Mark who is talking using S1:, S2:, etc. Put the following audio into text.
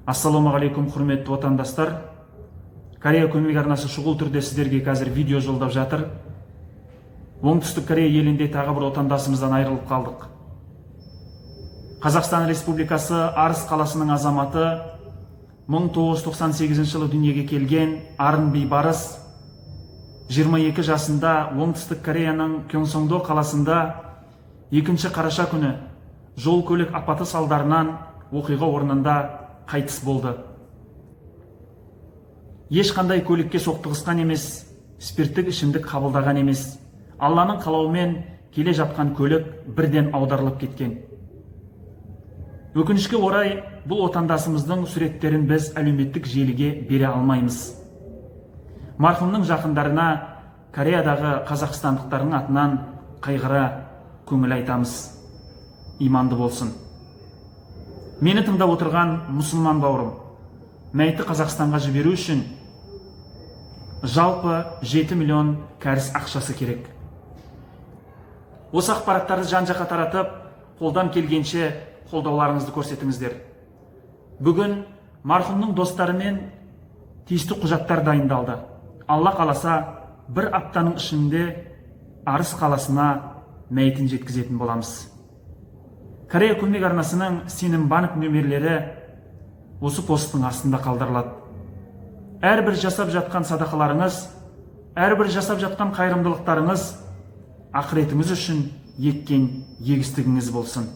S1: Ассалаумағалейкум, құрметті отандастар! Корея көмек арнасы шұғыл түрде сіздерге қазір видео жолдап жатыр. Оңтүстік Корея елінде тағы бір отандасымыздан айырылып қалдық. Қазақстан Республикасы Арыс қаласының азаматы, 1998 жылы дүниеге келген Арын Бейбарыс 22 жасында Оңтүстік Кореяның Кёнсонгдо қаласында 2 қараша күні жол көлік апаты салдарынан оқиға орнында қайтыс болды. Ешқандай көлікке соқтығысқан емес, спирттік ішімдік қабылдаған емес. Алланың қалауымен келе жатқан көлік бірден аударылып кеткен. Өкінішке орай, бұл отандасымыздың суреттерін біз әлеуметтік желіге бере алмаймыз. Марқұмның жақындарына Кореядағы қазақстандықтардың атынан қайғыра көңіл айтамыз. Иманды болсын. Мені тыңдап отырған мұсылман бауырым, мәйітті Қазақстанға жіберу үшін жалпы 7 миллион кәріс ақшасы керек. Осы ақпараттарды жан жаққа таратып, қолдан келгенше қолдауларыңызды көрсетіңіздер. Бүгін марқұмның достарымен тиісті құжаттар дайындалды. Алла қаласа, бір аптаның ішінде Арыс қаласына мәйітін жеткізетін боламыз. Корея көмек арнасының Сенім банк нөмірлері осы посттың астында қалдырылады. Әрбір жасап жатқан садақаларыңыз, әрбір жасап жатқан қайырымдылықтарыңыз ақыретіңіз үшін еккен егістігіңіз болсын.